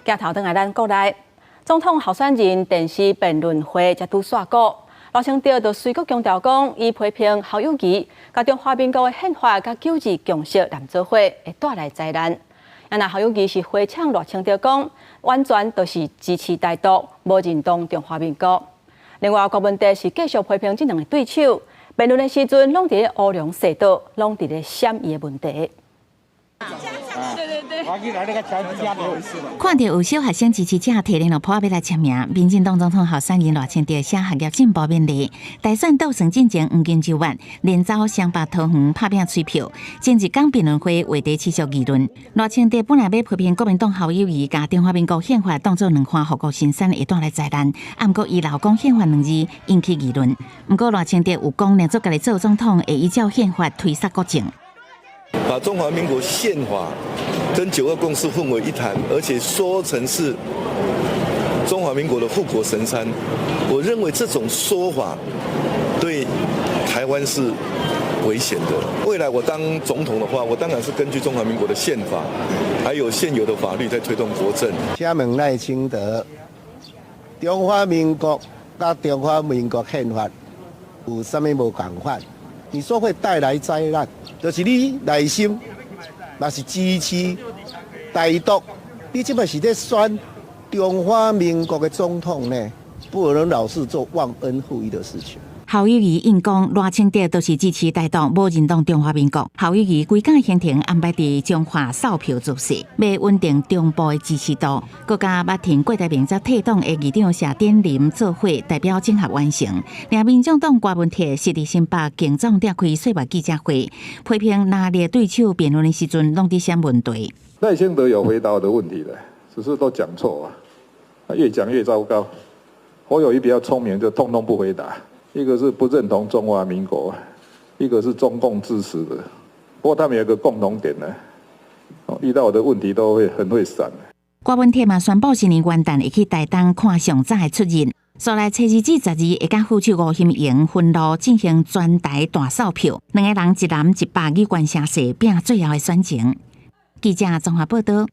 鏡頭轉來咱國內，總統候選人電視辯論會才拄煞鼓，賴清德就隨閣強調講，伊批評侯友宜，共中華民國的憲法佮九二共識連做伙，會帶來災難。啊，若侯友宜是回嗆賴清德講，完全都是支持台獨，無認同中華民國。另外，郭文哲是繼續批評這兩个對手，辯論的時陣攏佇咧烏龍踅倒，攏佇咧閃伊的問題。看著有小學生支持者提聯絡簿欲來簽名，民進黨總統候選人賴清德寫學業進步勉勵。大選倒算進前黃金週末，連走雙北桃園拍拚催票。前一工辯論會話題持續議論。賴清德本來欲批評國民黨侯友宜共中華民國憲法當做兩岸護國神山會帶來災難，啊，毋過伊漏講憲法兩字引起議論。毋過賴清德有講，若做家己做總統會依照憲法推捒國政。把中華民國憲法跟九二共識混為一談，而且說成是中華民國的護國神山，我認為這種說法對台灣是危險的。未來我當總統的話，我當然是根據中華民國的憲法，還有現有的法律在推動國政。請問賴清德，中華民國佮中華民國憲法有啥物無仝款？你說會帶來災難，就是你內心若是支持台獨，你這擺是咧選中華民國的總統呢？不能老是做忘恩負義的事情。侯友宜應講賴清德都是支持台獨，無認同中華民國。侯友宜規工行程安排佇彰化掃票造勢，欲穩定中部的支持度。閣佮捌聽郭台銘才退黨的議長謝典林做伙代表整合完成。另民眾黨郭文鐵是佇新北競總召開歲末記者會，批評藍綠對手辯論的時陣攏佇閃問題。賴清德有回答我的問題的，只是都講錯啊，越講越糟糕。侯友宜比較聰明，就通通不回答。一個是不認同中華民國，一個是中共支持的。不過他們有一個共同點呢，遇到我的問題都會很會閃。郭文鐵嘛宣布新年元旦會去台東看上早的出日，煞來初二至十二會佮副手吳欣盈分路進行全台大掃票，兩个人一南一北以懸聲勢，拼最後的選情。記者綜合報導。